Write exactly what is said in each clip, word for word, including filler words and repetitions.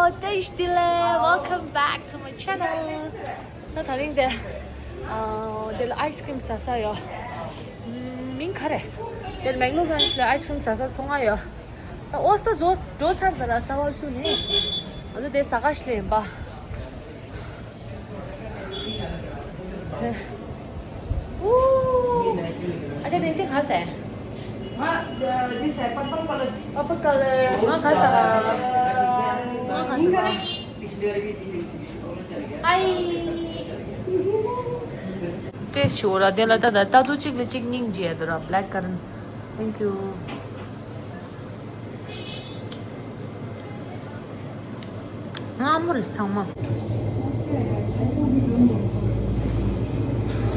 བཀྲ་ཤིས་བདེ་ལེགས། Welcome back to my channel. ད་དེ་རིང་དེ་ཨ་དེ་ལ་ཨའི་སི་ཀྲིམ་ཟ་ས་ཡོད། མིང་ག་རེ། དེ་མེག་ལོ་གྷན་ཇི་ལ་ཨའི་སི་ཀྲིམ་ཟ་ས་ཚོང་ཁང་ཡོད། ད་ཨོ་སི་ད་འགྲོ་འགྲོ་ཚར་ད་ལ་ས་བ་ཚུ་ནི་ང་ཚོ་དེ་ཟ་ག་ཤི་ལེ་ཡིན་པ། ཨུ། ཨ་ཅག་དེ་ཅི་ག་ཟེར། ང་འདི་ཟེར་པར་པལ་ཀ་ལར། པར་པལ་ཀ་ལར། ང་ག་ཟེར། ང་ག་ཟེར། ཨའི། ཏེས་ཤོར་ར་དེ་ལ་ད་ད་ད་དུ་གཅིག་ལ་གཅིག་སྙིང་རྗེ་དུ་ར་black currant. Thank you. ང་མོ་རེད་ཚང་མ།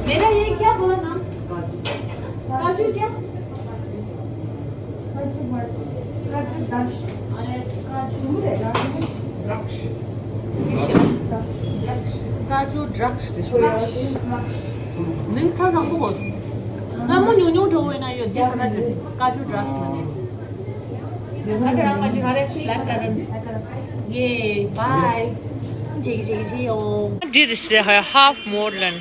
मेरा ये क्या बोला नाम? काजू क्या? काजू दश। अरे काजू द्राक्ष। काजू द्राक्ष. ནིང་ཚ་དང་པོ། ང་མོ་ཉུང་ཉུང་འགྲོ་བས་ན་ཡོད་དེ་ས་ན་ཀ་ཅུ་ཌྲག་སི་ལ་ནི། ཁ་ཆེ་རང་ཁ་ཆེ་ག་རེ་ལན་ཀ་རན། ཡེ་བའི། ཇེ་ཇེ་ཇེ་ཡོང་། འདིར་ཧ་ཧ་མོར་ལན།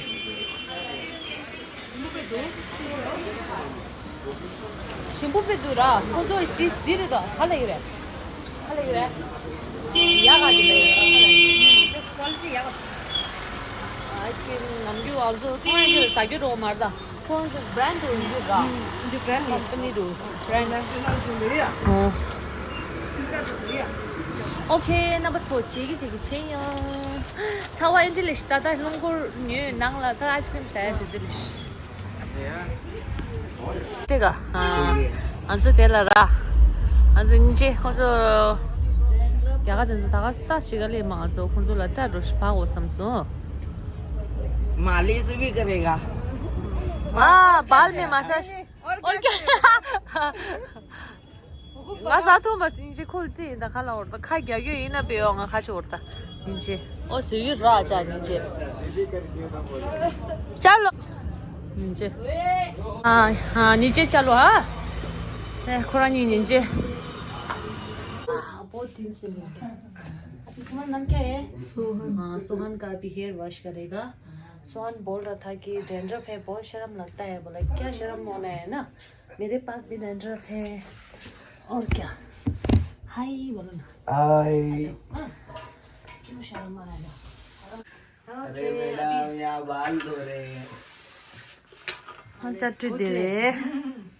ཞིམ་པོ་དཔེ་འདུག་ར། ཁོ་ཚོ་འདི་འདི་རེད་དོ། ག་ལ་ཡི་རེད། ག་ལ་ཡི་རེད། ཡག་ག་འདི་ལ་ཡོད། ཀོ་ལི་ཊི་ཡག་ག་ཨའི་སི་ཀྲིམ་ནམ་རྒྱུན་ང་ཚོ་ཚོང་ཡང་འདི་ལ་ཟ་རྒྱུ་འགྲོ་མ་རེད་ད། ཁོང་ཚོ་བྷ་རན་ཌི་འདུག་ར། འདི་བྷ་རན་ཌི། ཀམ་པ་ནི་འདུག་བྷ་རན་ཌི། ཨོ། ཨོ་ཁེ། རྣམ་པ་ཚོ་བྱེད་ཀྱི་བྱེད་ཀྱི་བྱེད་ཡོང་། ཚ་བ་ཨེ་འདྲ་ལས་ཤི་ད་ལྟ་རླུང་འཁོར་ཉོས་ནང་ལ་ད་ཨའི་སི་ཀྲིམ་ཟ་ཡ་དེ་ཚོ་ལས་ཤི། ཏེ་ག་ང་ཚོ་དེ་ལ་ར། ང་ཚོ་སྙིང་རྗེ་ཁོང་ཚོ། རྒྱ་གར་དེ་ཚོ་ད་ག་ས་ཞིག་ག་ལས་མ་ང་ཚོ་ཁོང་ཚོ་ལ་སྐྲ་འགྲོ་ཤི་བག་འོ་བསམ་སོང་། मालिश भी करेगा। हाँ, बाल में मसाज। और क्या? ང་ཟ་ཐུབ་མ་སྙིང་རྗེ་ཁོ་ལ་ཅི་ཡིན་ད་ཁ་ལ་འོར་ད་ཁ་རྒྱག་རྒྱུ་ཡིན་ན་པེ་ཡོ་ང་ཁ་ཆེ་འོར་ད་སྙིང་རྗེ། ཨོ་ཟེར་ཡུལ་ར་ཅག་སྙིང་རྗེ། ཅ་ལོ། སྙིང་རྗེ། ཨ་ཨ་སྙིང་རྗེ་ཅ་ལོ་ཨ། ཨེ་ཁོ་རང་གཉིས་སྙིང་རྗེ། बहुत दिन से मिल गया। अभी तुम्हारा नाम क्या है? सोहन। हाँ, सोहन का अभी हेयर वॉश करेगा। सोहन बोल रहा था कि डैंड्रफ है, बहुत शर्म लगता है। बोला क्या शर्म होना है ना, मेरे पास भी डैंड्रफ है। और क्या? हाय बोलो ना। हाय। हाँ। क्यों शर्म आ रहा है? अरे ओके, मैडम, अभी यहाँ बाल धो रहे हैं। हाँ, टट्टू दे रहे।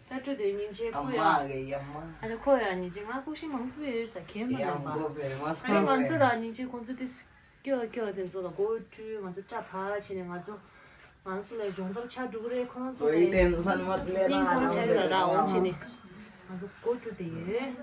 टट्टू दे नीचे अम्मा आ गई, अम्मा। अरे खोया नीचे, ང་ཀུ་ཤི་མང་པོ་ཡོད་ས་ཁྱེད་མ་ये ལབ་པ། हमको फेमस ཨ་ནི་ང་ཚོ་ར་ཉིན་གཅིག་ཁོང་ཚོ་དེ་སྐྱོ་སྐྱོ་དེ་ཚོ་ལ་སྒོ་བཀྲུས། ང་ཚོ་སྐྲ་ཕར་ཕྱིན་ནས་ང་ཚོ་ང་ཚོ་ལ་སྦྱོང་བརྡར་ཆགས་འགྲོ་གི་རེད། ཁོ་རང་ཚོ་कोई ལ་टेंशन मत लेना, ནིང་སང་आराम ཆ་से ཡོད་ལ་ར་འོང་ཕྱིན་ནས་ང་ཚོ་སྒོ་བཀྲུས་དེ་ཡོད།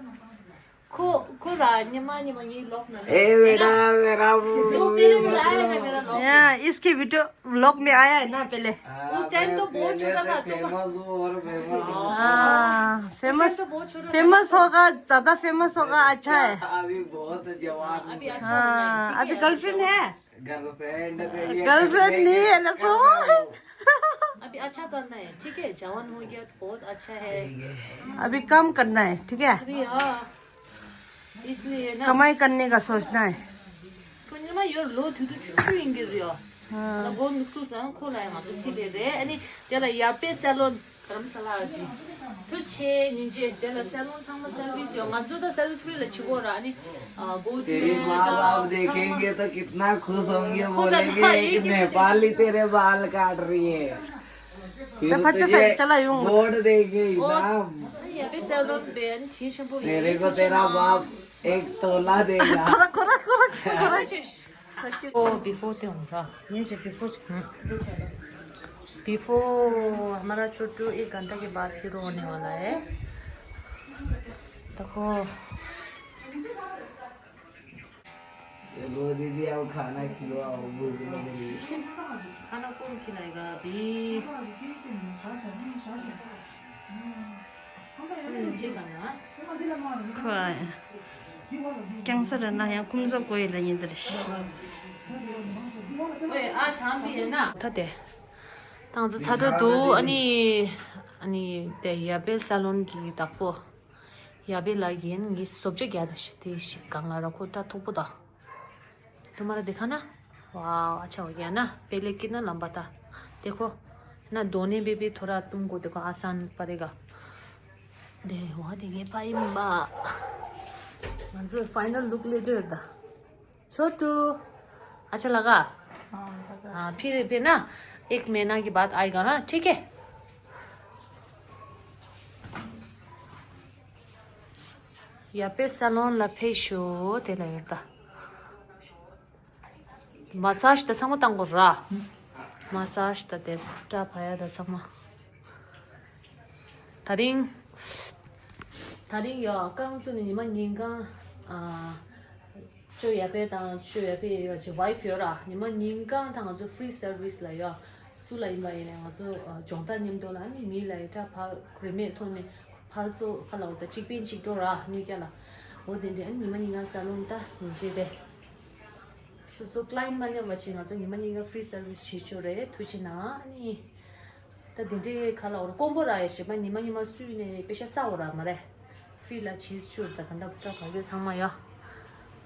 ཁོ་ཁོ་ར་ཉི་མ་ཉི་མ་ངའི་ལོག་ན ए बेटा, मेरा वो लो, मेरे बुलाया है मेरा लोग। हाँ, इसके वीडियो व्लॉग में आया है ना पहले। हाँ, उस टाइम तो बहुत छोटा था, तो फेमस हूँ और फेमस हूँ। हाँ, उस टाइम फेमस, तो बहुत छोटा था। फेमस होगा, ज्यादा फेमस होगा, अच्छा है। अभी बहुत जवान हूँ। अभी अच्छा हो गया है, हाँ, ठीक है, अभी गर्लफ्रेंड है? गर्लफ्रेंड नहीं है, लसो। अभी अच्छा करना है, ठीक है? जवान हो गया तो बहुत अच्छा है। ठीक है। अभी काम करना है, ठीक है? अभी, हाँ। इसलिए ना। कमाई करने का सोचना है। पूर्णिमा यो लो थी तो चुप ही इंगे रियो। हाँ। ना गोंद टू सा खोला है, हाँ, तो ठीक है रे। अनी, चला, यहाँ पे सैलून, धर्मशाला आ जी। तो छे नीचे, तेरा सैलून संग सर्विस यो, हाँ, जो तो सर्विस फ्री लच्छी बोल रहा, अनी, आ, गो तेरे माँ बाप देखेंगे तो कितना खुश होंगे, बोलेंगे, "एक नेपाली तेरे बाल काट रही है।" फिर तुझे बोर्ड देंगे इनाम। यहाँ पे सैलून बहन थी, शंपू तेरे को तेरा बाप एक तोला देगा। खोरा, खोरा, खोरा, खोरा। ओ, before ते हुन्छ। ये चाहिँ before। Before हमारा छोटू एक घंटा के बाद हीरो होने वाला है। देखो। चलो दीदी, अब खाना खिलवाओ, भूख लग रही है। खाना कौन खिलाएगा अभी? ཁོ་ཀྱང་ས་ར་ན་ཡང་ཀུམ་ས་གོ་ཡི་ལ་ཉིན་དར་ཤི། ད་དེ་ཏང་ཚོ་ཚ་དྲོད་འདུག་ཨ་ནི་ཨ་ནི་དེ་ཡ་པེ་ས་ལོན་གྱི་བདག་པོ། ཡ་པེ་ལ་ཡིན་ངའི་བཟོ་བཅོས་རྒྱག་ད་ཤི་དེ་ཤི་གང་ལ་ར་ཁོ་སྐྲ་མཐུག་པོ་དང་། तुम्हारा दिखा ना। वाह, अच्छा हो गया ना। पहले कितना लंबा था। देखो ना, धोने में भी थोड़ा तुमको देखो आसान पड़ेगा। दे, वहाँ देंगे पाइम्बा। मंजूर, final look later था। छोटू, अच्छा लगा? हाँ, लगा। हाँ, फिर, फिर ना, एक महीना के बाद आएगा, हाँ, ठीक है? या पे सैलून ला फेशो तेला हेर्दा। मसाज त ཚང་མ་བཏང་དགོས་ར། མ་སཱཇ་ད་དེ་སྐྲ་ཕར་ཡ་ད་ཚང་མ། ད་རིང་། ད་རིང་ཡ་རྐང་བཙུགས་ནས་ཉི་མ་ཉིན་གང་། ཨ། ཅོ་ཡ་པེ་དང་ཅོ་ཡ་པེ་ཡ་ཅི་ཝའིཕ་ཡོད་ར། ཉི་མ་ཉིན་གང་ད་ང་ཚོ་ཕི་རི་སར་བིས་ལ་ཡ། སུ་ལ་ཡིན་པ་ཡིན་ནའི་ང་ཚོ་སྦྱོང་བརྡར་མཉམ་དུ་ལ་ནི་མི་ལ་ཡ་སྐྲ་ཕར་རིན་མེད་ཐོག་ནས་ཕར་ཚུར་ཁ་ལ་འོ་ད་གཅིག་པིན་གཅིག་འགྲོ་ར་ངེད་ཀྱ་ལ། འོ་དེ་འདྲའི་ཉི་མ་ཉིན་གང་སལ་ལོན་ད་ཡིན་ཅེ་དེ། སོ་སོ་ཀླའེན་མ་མཉམ་པ་ཅིག་ང་ཚོ་ཉི་མ་ཉིན་གང་ཕི་རི་སར་བིས་བྱེད་ཆོག་རེད། ཐུགས་རྗེ་གནང་ཨ་ནི། ད་དེ་འདྲའི་ཁ་ལ་འོར་དཀོན་པོ་ར་ཡ་ཞེས་པ་ཉི་མ་ཉི་མ་སུས་ནས་པེ་ཤ་ས་འོ་ར་མ་རེད། ཕི་རི་ལ་བྱེད་ཆོག་ད་ག་འདྲ་པོ་སྐྲ་ག་གེ་ཚང་མ་ཡ།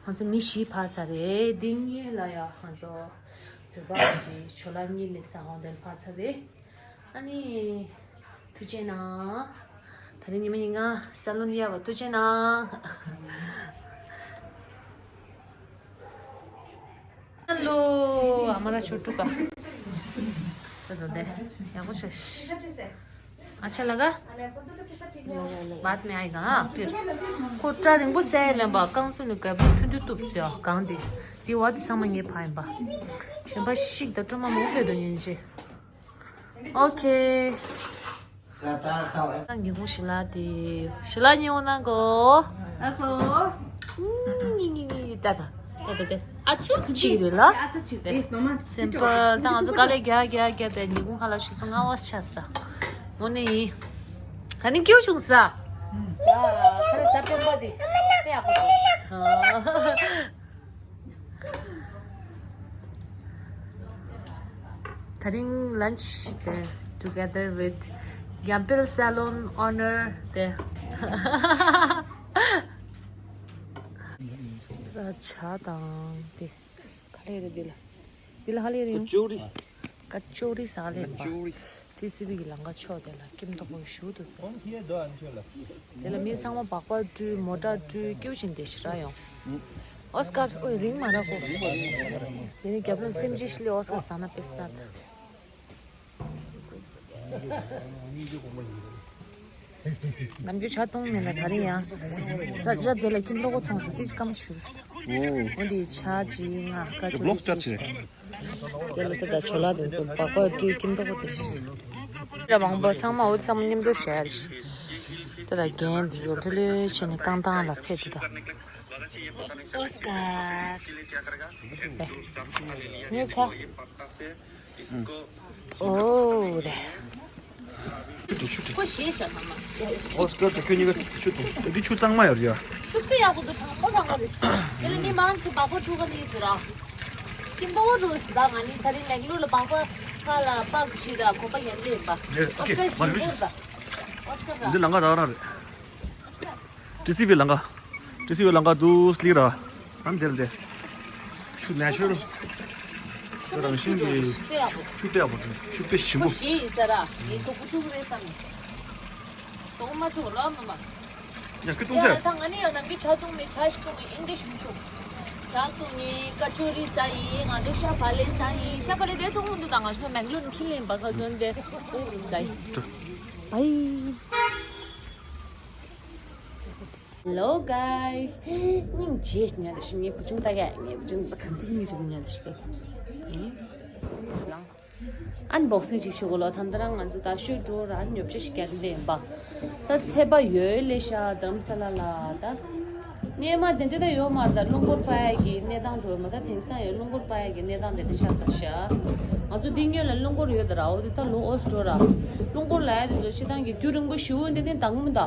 ང་ཚོ་མི་བཞི་ཕར་ཚར་རེད། འདི་གཉིས་ལ་ཡ་ང་ཚོ་བོད་པ་ཅིག་ཇོ་ལ་གཉིས་ནས་ས་ཧོང་དེར་ཕར་ཚར་རེད། ཨ་ནི། ཐུགས་རྗེ་གནང་། ད་རིང་ཉི་མ་ཉིན་གང་སལ་ལོན་ཡ་བ་ཐུགས་རྗེ་གནང་། हेलो। हमारा छोटू का। तो दे। या कुछ। अच्छा लगा? बाद में आएगा, हाँ, फिर। को ट्राई रिंगो से लेंबा, कांसु ने कब ठुंदु तुप से, कांदे। ती वाद समय ये पाएंबा। शंबा शिक द ट्रमा मो पे दो निंजे। OK. ཉི་ཧོང་ཞི་ལ་དེ། ཞི་ལ་ཉི་ཧོང་ནང་གོ། ཨ་སོ། ཉི་ཉི་ཉི་ཉི་ཏ་ཏ། ཏ་ཏ་ཏ། ཨ་ཚུ་གཅིག་རེད་ལ། ཨ་ཚུ་གཅིག་རེད། མ་མ། སིམ་པལ་ད་ང་ཚོ་དཀའ་ལས་རྒྱག་རྒྱག་རྒྱག་དེ་ཉི་ཧོང་ཁ་ལ་ཤི་སོང་ང་བ་ཆ་ས། འོ་ནི་ཡིན། ད་ནི་སྐྱིད་བྱུང་ས། ས། ཁ་ལ་ས་སྤེན་པ་དེ། དཔེ་ཡག་པོ་འདུག་ད་རིང་lunch དེ་together with Yampil Salon owner དེ། ར་ཇ་དང་དེ་ག་རེ་རེད་འདི་ལ། འདི་ལ་ཧ་ལས་རེད། ཀ་ཅོ་རི། ཀ་ཅོ་རི་ཟ་ལེ་པ། ཀ་ཅོ་རི། ཊི་སི་བི་གི་ལམ་ཁ་ཕྱོགས་དེ་ལ་ཁྱིམ་ཐོག་པོ་ཞུ་འདུག་དེ་ལ་མི་ཚང་མ་སྦག་སྦག་བཀྲུས་མོ་ཊ་བཀྲུས་སྐྱིད་པོ་བྱས་བསྡད་ཤག་ར་ཡོང་། ཨོ་སྐར་ཨོའི་རིང་མ་རག་གོ། དེ་ནི་རྒྱབ་ལོགས་སེམས་ཅན་ཤི་ལི་ཨོ་སྐར་ཟ་ན་དཔེ་ཟ། ནམ་རྒྱུན་ཇ་བཏུང་མེད་ལ་ད་རིང་ཡང་། ས་ཇ་དེ་ལ་ཁྱིམ་ཐོག་པོ་མཐོང་སོང་དེ་ཅི་སྐམ་ཆུ་རུ་ཤི་ད། འོ་འདི་ཇ་ཇི་ང་ཀ་ཅོ་རི་ཇི་ཤི། དེ་ལ་དེ་དང་ཇོ་ལ་དེ་ཚོ་སྦག་སྦག་བཀྲུས་ཁྱིམ་ཐོག་པོ་དེ་ཤི། དེ་ལ་མང་པོ་ཚང་མ་འོ་ཚང་མ་མཉམ་དུ་ཤར་ཤི། དེ་ལ་རྒན་དེ་ཚོ་ལྷོད་ལྷོད་བྱས་ནས་རྐང་ཐང་ལ་ཕེབས་དེ་དང་། ཨོ་སྐར། ངས་ཆ། འོ་རེད། ཆུ་དྲི་ཆུ་དྲི། ཁོ་ཞེས་བྱ་ཐང་མ། ཨོ་སྐར་དང་ཁྱོད་གཉིས་ཀ་ཆུ་དྲི། འདི་ཆུ་གཙང་མ་ཡོད་རེད་ཡ། ཤུགས་པ་ཡག་པོ་འདུག་དྲང་པོ་དྲང་པོ་རེད། དེ་ལ་ནི་མང་ཆེ་སྦག་སྦག་བཀྲུ་ག་ནི་ཟེར་ར། ཁྱིམ་ཐོག་རུ་ཟེར་ད་ང་ནི་ད་རིང་མེག་ལུ་ལ་སྦག་སྦག་ཁ་ལ་སྦག་ཞིག་ད་གོམ་པ་ཡན་ལེན་པ། ཨོ་སྐར་ཞིག་འོ་ད། ཨོ་སྐར་ད། འདི་ལམ་ཁ་ད་ག་རང་རེད། ཊི་སི་བི་ལམ་ཁ། ཊི་སི་བི་ལམ་ཁ་འདུག་སླེབས་ར། ཨ་འདིར་འདིར། ཆུ་ནེ་ཆུ་རལ། ཆུ་རང་བཞིན་གྱི་ཆུ་ཆུ་དཔེ་ཡག་པོ་འདུག་ཆུ་དཔེ་ཞིམ་པོ། ཞེས་ཡིན་ས་ར། ངའི་སོག་པོ་ཐུག་རེད་བསམ་ནས། སོག་མ་ཐུག་ལ་མ་མ། ཡ་ཁི་ཏུང་ཡ་ཚེ། ད་ང་ནི་ཡང་ནམ་གྱི་ཇ་བཏུང་ནས་ཇ་ཞིག་བཏུང་ནས་ཨིན་འདྲ་ཞིག་མི་ཆོག་ཇ་བཏུང་ནས་ཀ་ཅོ་རི་ཟ་ཡིན། ང་ཚོ་ཤ་བག་ལེབ་ཟ་ཡིན། ཤ་བག་ལེབ་དེ་ཚོ་ཧུན་དུ་དང་ང་ཚོ་མེག་ལུ་ནི་ཁྱི་ལེན་པ་ཁ་ཚོན་དེ་ཟ་ཡིན། བའི། Hello guys. སྙིང་རྗེ་ཉལ་ཞིག་ངའི་བུ་ཆུང་ལྟ་ག་ངའི་བུ་ཆུང་ག་འདི་སྙིང་རྗེ་ཉལ་ཞིག་ལྟ། ཨན་བོག་སིང་ཅིག་ཞུ་གོ་ལོ། ད་ལྟ་རང་ང་ཚོ་ད་ཤོད་འགྲོ་ར་ཉོ་ཆ་ཞིག་རྒྱག་གི་འདི་ཡིན་པ། ད་ཚེས་པ་ཡོད་ལེ་ཤ་དྷ་རམ་ས་ལ་ལ་ད། སྔས་མ་དེ་འདྲ་ད་ཡོད་མ་རེད། ད་རླུང་འཁོར་པ་ཡ་གི་གནས་སྟངས་འགྲོ་མ་ད་དེང་སང་ཡང་རླུང་འཁོར་པ་ཡ་གི་གནས་སྟངས་དེ་འདྲ་ཆགས་ཚར་ཤག་ང་ཚོ་འདི་སྔོན་ལ་རླུང་འཁོར་ཡོད་ད་ར། འོ་དེ་ད་ལོ་ཨོ་སི་འགྲོ་ར། རླུང་འཁོར་ལ་ཡ་དེ་ཚོ་ཤི་ཐང་གི་རྒྱུ་རིང་པོ་ཞུ་འདི་ནས་དང་མི་ད།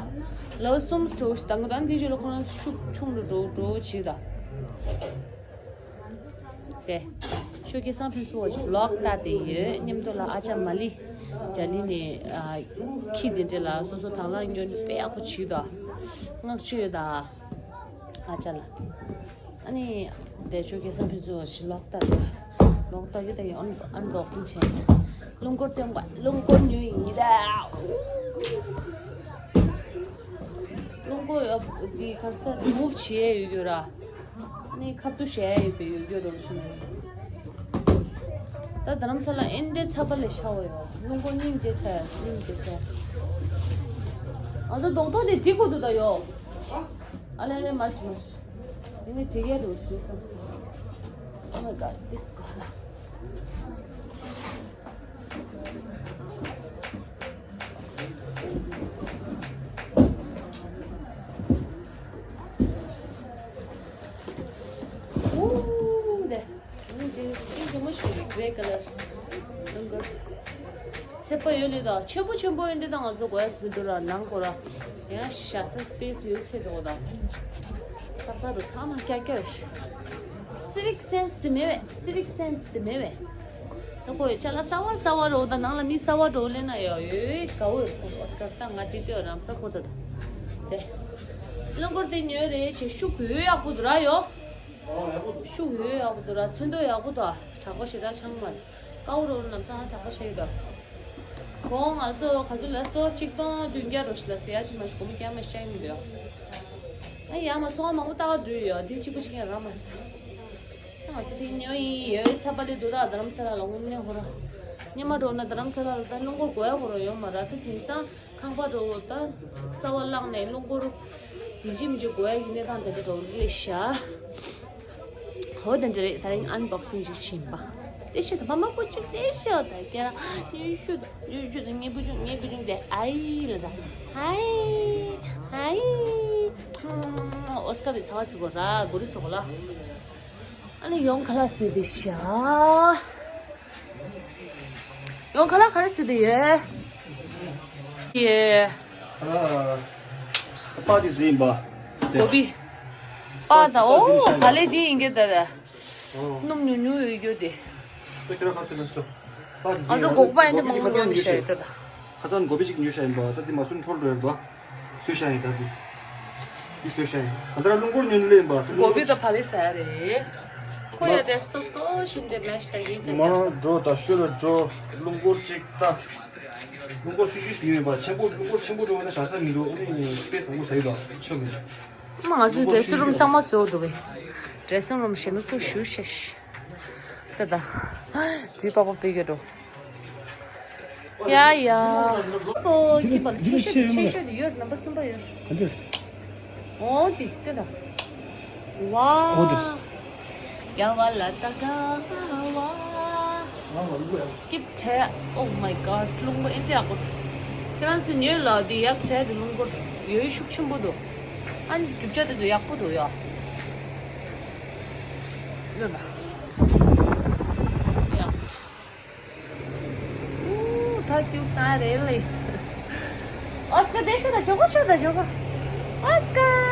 ལོ་གསུམ་འགྲོ་ཞིག་དང་གི་ད་འདི་ཞོ་ལོ་ཁོ་རང་ཤུགས་ཆུང་རུ་འགྲོ་འགྲོ་ཅིག་ད། དེ། ཤོ་ཀེ་སང་ཕིན་སུ་ཝ་ཅིག་བི་ལོག་ལྟ་དེ་ཡོད། མཉམ་དུ་ལ་ཨ་ཅག་མ་ལི། ཇ་ལི་ནས་ཨ། ཁྱི་དེ་འདྲ་ལ་སོ་སོ་དང་བླངས་སྐྱོན་དཔེ་ཡག་པོ་བྱུས་དོ། བསྔགས་བརྗོད་ཡོད་ད། ཨ་ཅག་ལ། ཨ་ནི། དེ་ཆོ་ཁེ་སང་ཕི་ཚུ་ཞི་ལོག་ལྟ་ཡོད། ལོག་ལྟ་ཡོད་དེ་ཡོད་ཨན་ཨན་བོག་སིང་བྱས། རླུང་འཁོར་སྟོན་པ་རླུང་འཁོར་ཉོས་ཡིན་ད། རླུང་འཁོར་ཡོད་དེ་ཁ་ས་རི་མུབ་བྱས་ཡོད་རྒྱུ་ར། ནི་ཁ་བསྡུ་བྱས་ཡོད་པའི་ཡོད་རྒྱུ་རོ་ཆུ་ནི། ད་རྡ་རམ་ས་ལ་ཨིན་དེ་ཚ་པ་ལས་ཤ་བ་ཡོད། རླུང་འཁོར་སྙིང་རྗེ་ཚ་སྙིང་རྗེ་ཚ། ཨ་ད་རྡོག་རྡོག་དེ་དེ་ཁོ་ཚོ་ད་ཡོད། ཨ་ལེ་ལེ་མ་ཤི་མ་ཤི། ཡིན་ནི་དེ་གས་རུ་ཤི་སོང་སོང་། Oh my god, this color. Ooh, there. ཨིན་ཇི་ཨིན་ཇི་མོ་ཞིག་རེད་ཀ་ལར། ཨང་ག་ཚད་པ་ཡོད་ལེ་ད་ཆེན་པོ་ཆེན་པོ་ཡོད་འདི་ད་ང་ཚོ་གོ་ཡ་སི་མི་འདུག་ར་ནང་གོ་ར། དེ་ཡང་ཤ་ས་སི་པེ་སི་ཡོད་ཚད་འདུག་ད། ཏག་ཏག་རུ་ཐང་ན་ཀྱ་ཀྱ་རེད། སི་ཝིག་སེན་སི་དེ་མེད་བས་སི་ཝིག་སེན་སི་དེ་མེད་བས། ད་ཁོ་ཡི་ཅ་ལག་གསར་བ་གསར་བ་རོ་ད་ནང་ལ་མི་གསར་བ་འགྲོ་ལེ་ན་ཡོད་ཡོད་ག་འོད་ཁོ་ཨོ་སི་ཀར་ད་ང་དེ་ལྟོས་རམ་ས་ཁོ་ད་ད། དེ། རླངས་འཁོར་དེ་ཉོས་རེད་ཅེས་ཤུགས་ཡོད་ཡག་པོ་འདུག་ར་ཡོ། ཤུགས་ཡོད་ཡག་པོ་འདུག་ར་ཚོན་མདོག་ཡག་པོ་འདུག་ཨ། དྲག་པོ་ཞེ་དྲག་ཆང་མ་རེད། ཀའུ་རོ་ལམ་སང་དྲག་པོ་ཞེ་ཡོད་དོ། གོང་ང་ཚོ་ག་ཚོད་ལ་སོ་གཅིག་སྟོང་བདུན་བརྒྱ་རོ་ཞིག་ལ་ཟེར་ཡ་ཅིག་མ་ཞིག་སྒོར་མོ་བརྒྱ་མ་ཤ་ཡིན་འདུག་ཨ་ཡ་མ་ཚོང་མང་པོ་ལྟ་ག་འགྲོ་ཡོད་དེ་གཅིག་པ་ཞིག་ཡང་རག་མ་སོང་། ང་ཚོ་དེ་ཉོ་ཡིན་ཡོད་ཚ་པ་ལས་འདུག་ད་རྡ་རམ་ས་ལ་ལ་དངོས་གནས་ཧོ་ར། སྙེ་མ་འགྲོ་ན་རྡ་རམ་ས་ལ་ལ་ད་རླུང་འཁོར་དགོས་ཡ་གོ་ར་ཡོད་མ་ར་ད་དེང་སང་། ཁང་པ་འགྲོ་ད་གསར་བ་བླངས་ནས་རླུང་འཁོར་ཡིན་གཅིག་མིན་གཅིག་དགོས་ཡ་ཡིན་ནས་ད་འདི་འདྲ་འགྲོ་ལེ་ཤ། ཧོ་དེ་འདྲ་རེད་ད་རིང་ཨན་བོག་སིང་ཅིག་བྱིན་པ། དེ་ཤོད་ད་མ་མ་ཀུ་ཅུ་དེ་ཤོད་ད་ཀྱ་ར་ཉུ་ཤུ་ད་ཉུ་ཤུ་ད་ངེ་བུ་ཆུང་ངེ་བུ་ཆུང་དེ་ཨའི་ལ་ད་ཨའི་ཨའི། ཨོ་སི་ཀར་རི་ཚ་བ་ཚི་གོ་ར་གོ་རི་སོ་གོ་ལ། ཨ་ནི་ཡོང་ཁ་ལག་ཟེར་དེ་ཤ། ཡོང་ཁ་ལག་ག་རེ་ཟེར་དེ་ཡོད། ཡེ། ཨ། པ་ཅིག་ཟིན་པ། གོ་བི། པ་དང་ཨོ་བ་ལེ་དེ་ཡིན་གྱི་ད་ད། སྣུམ་ཉུང་ཉུང་ཡོད་རྒྱུ་དེ། ཁྱེད་རང་ཁ་སུ་ལ་སོ། པ་ཅིག་ང་ཟིན་ཚོ་གོ་བ་ཡིན་དེ་མང་པོ་ཉོ་མི་ཤེས་ད་ད། ཁ་སང་གོ་བི་ཅིག་ཉོས་ཤ་ཡིན་པ་ད་དེ་མ་སུན་འཕྲོལ་འགྲོ་ཡོད་དོ། སུ་ཤ་ཡིན་ད་དེ། དེ་སུ་ཤ་ཡིན། ད་ལྟ་རླུང་འཁོར་ཉོ་ནི་ལེན་པ་དེ་གོ་བི་ད་ཕ་ལེ་ཟ་ཡ་རེད། ཁོ་ཡ་དེ་སོབ་སོ་ཤིན་དེ་མེ་ཤ་ད་ཡིན་དེ་མ་འགྲོ་ད་ཤོད་ལ་འགྲོ། རླུང་འཁོར་ཅིག་ད། རླུང་འཁོར་ཤུ་ཤུ་ཞིག་ཉོས་ཡིན་པ་ཆེན་པོ་རླུང་འཁོར་ཆེན་པོ་འགྲོ་བ་ན་བཞག་ས་མི་འདུག་ཨ་ནི་སི་པེ་སི་མང་པོ་ཟ་ཡི་ད་ཆོ་མི་འདུག་མ་ང་ཚོའི་ཌེ་སིང་རུམ་གཙང་མ་བཟོ་འདུག་པས། ཌེ་སིང་རུམ་ཞེ་ན་ཚོ་ཞུ་ཤེས། ད་ད། དྲི་པགས་པ་སྤེལ་གྱི་འགྲོ། ཡ་ཡ། ཨོ་ཁྱི་པ་ལ་ཆེ་ཤོས་དེ་ཆེ་ཤོས་དེ་ཡོད་ནམ་པ་གསུམ་པ་ཡོད། ཨོ་དེ་ལྟ་ད། ཝའོ། རྒྱ་བ་ལ་ལྟ་ག་བ། སྐྱིབ་བྲལ། Oh my god རླུང་པོ་ཨེ་འདྲ་ཡག་པོ། ཁྱེད་རང་ཚོ་ཉོས་ལ་དེ་ཡག་བྲལ་དེ་རླུང་པོ་ཡོད་ཤུགས་ཆེན་པོ་འདུག་ཨ་ནི་རྒྱུ་ཆ་དེ་ཚོ་ཡག་པོ་འདུག་ཡ། ཡོད་ལ། ཡ། ཨུ། ད་ཀྱུ་ད་རེད་ལེ། ཨོ་སི་ཀར་དེ་ཤོད་ད་ཇོ་གོ་ཤོད་ད་ཇོ་གོ། ཨོ་སི་ཀར།